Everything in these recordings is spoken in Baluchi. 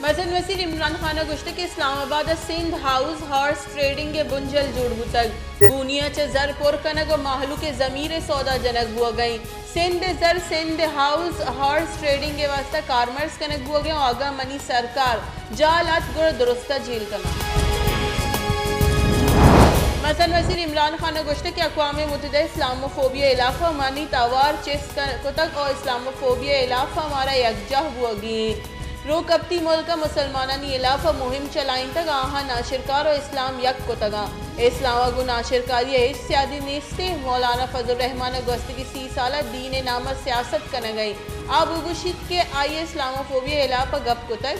مزن وزیر عمران خان ءَ گوشتگ کہ اسلام آباد ءَ سندھ ہاؤس ہارس ٹریڈنگ ءِ بنجل جوڑ بوتگ، گونی ءَ چہ زر پر کنگ ءُ مہلوک ءِ ضمیر ءِ سودا جنگ بوگ ءَ اِنت۔ سندھ ءِ زر سندھ ہاؤس ہارس ٹریڈنگ ءِ واستہ کارمرز کنگ بوگ ءَ اِنت ءُ اگاں منی سرکار جال ات گڑا درست ءَ جیل کناں۔ مزن وزیر عمران خان ءَ گوشتگ کہ اقوام متحدہ ءَ اسلاموفوبیا ءِ ہلاپ ءَ منی توار چست کتگ ءُ اسلاموفوبیا ءِ ہلاپ ءَ مارا یکجاہ بوگی اِنت۔ روکپتی ملک ءَ مسلمانانی ہلاپ ءَ مہم چلائینتگ، آہاں ناشرکار ءُ اسلام یک کتگ اَنت۔ اسلام ءَ گوں ناشرکاری ءَ ہچ سیادی نیست اِنت۔ مولانا فضل الرحمان ءَ گوستگی سی سال ءَ دین ءِ نام ءَ سیاست کنگ ءَ اِنت۔ آ بگوشیت کہ آئی ءَ اسلاموفوبیا ءِ ہلاپ ءَ گپ کتگ۔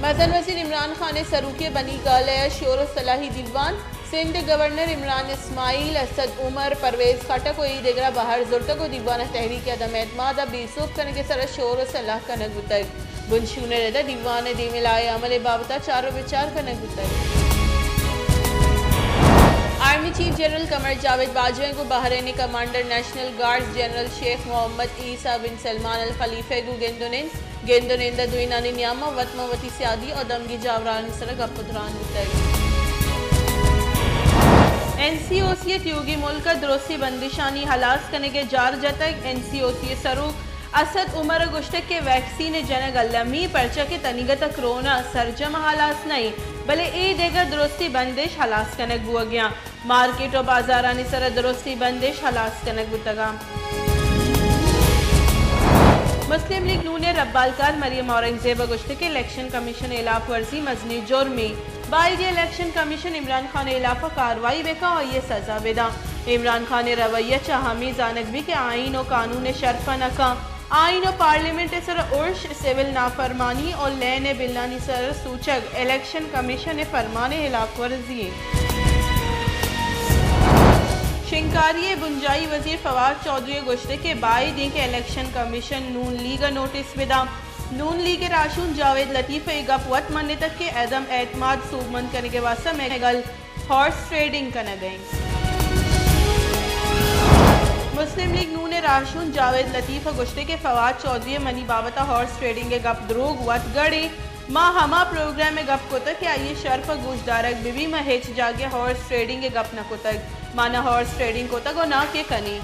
مزن وزیر عمران خان ءِ سروکی ءَ بنی گالہ ءَ شور ءُ صلاحی دیوان، سندھ ءِ گورنر عمران اسماعیل، اسد عمر، پرویز خٹک ءُ اے دگرا بہر زرتگ ءُ دیوان ءَ تحریک عدم اعتماد ءَ بے سوب کنگ ءِ سرا شور ءُ صلاح کنگ بوتگ۔ بنشون ءِ رد ءَ دیوان ءِ دیمی لائحہ عمل ءِ بابت ءَ چار ءُ بچار کنگ بوتگ۔ آرمی چیف جنرل قمر جاوید باجوہ ءَ گوں بحرین ءِ کمانڈر نیشنل گارڈز جنرل شیخ محمد عیسی بن سلمان الخلیفہ ءَ گوں گند ءُ نند، گند ءُ نند ءَ دوئینانی نیام ءَ وت ماں وتی سیادی ءُ دمگی جاورانی سرا گپ ءُ تران بوتگ۔ این سی او سی ءَ تیوگیں ملک ءَ درستی بندشانی ہلاس کنگ ءِ جار جتگ۔ این سی او سی ءِ سروک اسد عمر ءَ گوشتگ کہ ویکسین ءِ جنگ المی، پرچا کہ تنیگت ءَ کرونا سرجم ءَ ہلاس نہ اِنت، بلے اے دگہ درستی بندش ہلاس کنگ بوگ ءَ اِنت۔ مارکیٹ ءُ بازارانی سرا درستی بندش ہلاس کنگ بوتگ اَنت۔ مسلم لیگ نون ءِ ربالکار مریم اورنگزیب ءَ گوشتگ کہ الیکشن کمیشن ءِ ہلاپ ورزی مزنیں جرمے، باید اِنت الیکشن کمیشن عمران خان ءِ ہلاپ ءَ کاروائی بہ کنت ءُ آئی ءَ سزا بہ دنت۔ عمران خان ءِ رویہ چہ ہمے زانگ بیت کہ آئین ءُ قانون ءِ شرپ ءَ نہ کنت۔ آئین ءُ پارلیمنٹ ءِ سرا ارش، سول نافرمانی ءُ لین ءِ بلانی سر سوچگ الیکشن کمیشن ءِ فرمان ءِ ہلاپ ورزی اِنت۔ شنگکاری ءِ بنجاہی وزیر فواد چوہدری ءَ گوشتگ کہ باید اِنت کہ الیکشن کمیشن نون لیگ ءَ نوٹس بہ دنت۔ نون لیگ ءِ راہشون جاوید لطیف ءَ اے گپ وت منتگ کہ عدم اعتماد سوبمند کنگ ءِ واستہ مئے گل ہارس ٹریڈنگ کنگ ءَ اِنت۔ مسلم لیگ نون ءِ راہشون جاوید لطیف ءَ گوشتگ کہ فواد چوہدری ءَ منی بابت ءَ ہارس ٹریڈنگ ءِ گپ دروگ وت گڑ اِنت۔ ما ہما پروگرام ءِ گپ کتگ کہ آئی ءِ شرپ ءَ گوشدارگ بہ بیت، ما ہچ جاگہ ءَ ہارس ٹریڈنگ ءِ گپ نہ کتگ۔ ما نہ ہارس ٹریڈنگ کتگ ءُ نہ کہ کنیں۔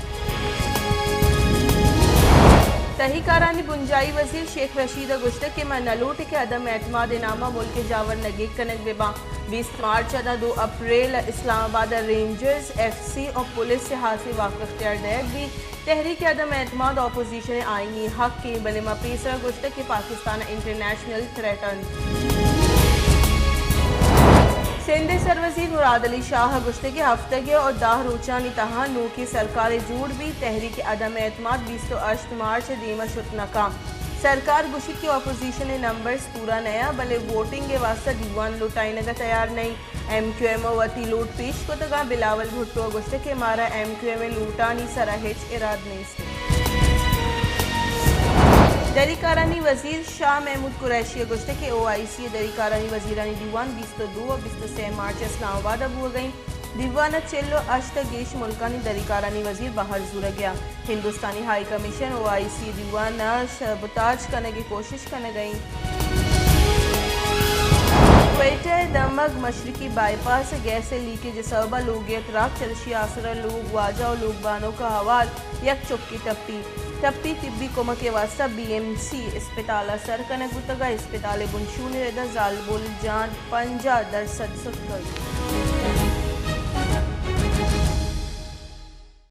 تہی کارانی بنجاہی وزیر شیخ رشید ءَ گوشتگ کہ ما نہ لوٹیں کہ عدم اعتماد ءِ نام ءَ ملک ءِ جاور نگیگ کنگ بہ بنت۔ بیست مارچ ءَ داں دو اپریل ءَ اسلام آباد ءَ رینجرز، ایف سی ءُ پولیس ءَ ہاسیں واک اختیار دئیگ بیت۔ تحریک عدم اعتماد اپوزیشن ءِ آئینی حق اِنت، بلے ما پیسر ءَ گوشتگ کہ پاکستان ءَ انٹرنیشنل تھریٹ اِنت۔ سندھ ءِ سروزیر مراد علی شاہ ءَ گوشتگ کہ ہفتگے ءُ دہ روچانی تہا نوکیں سرکارے جوڑ بیت۔ تحریک عدم اعتماد بیست ءُ ہشت مارچ ءَ دیم ءَ شت نہ کنت۔ سرکار گوشیت کہ اپوزیشن ءِ نمبرز پورا نہ اَنت، بلے ووٹنگ ءِ واستہ دیوان لوٹائینگ ءَ تیار نہ اِنت۔ ایم کیو ایم ءَ وتی لوٹ پیش کتگ اَنت۔ بلاول بھٹو ءَ گوشتگ کہ مارا ایم کیو ایم ءِ لوٹانی سرا ہچ اراد نیست۔ دری کارانی وزیر شاہ محمود قریشی ءَ گوشتگ کہ او آئی سی ءِ دری کارانی وزیرانی دیوان بیست ءُ دو ءُ بیست ءُ سے مارچ ءَ اسلام آباد ءَ بوگ ءَ اِنت۔ دیوان ءَ چل ءُ ہشت ءَ گیش ملکانی دری کارانی وزیر بہر زورگ ءَ اَنت۔ ہندوستانی ہائی کمیشن او آئی سی دیوان ءَ سبوتاژ کنگ ءِ کوشش کنگ ءَ اِنت۔ کوئٹہ ءِ دمگ مشرقی بائی پاس ءَ گیس ءِ لیکیج ءِ سبب ءَ لوگے ءَ تراک، چریشی ءِ آسر ءَ لوگ واجہ ءُ لوگ بانک ءَ ہوار، یک چکے ٹپی۔ ٹپی طبی کمک ءِ واستہ بی ایم سی اسپتال ءَ سر کنگ بوتگ ءُ اسپتال ءِ بنشون ءِ رد ءَ زالبول ءِ جان پنجاہ درسد ستکگ۔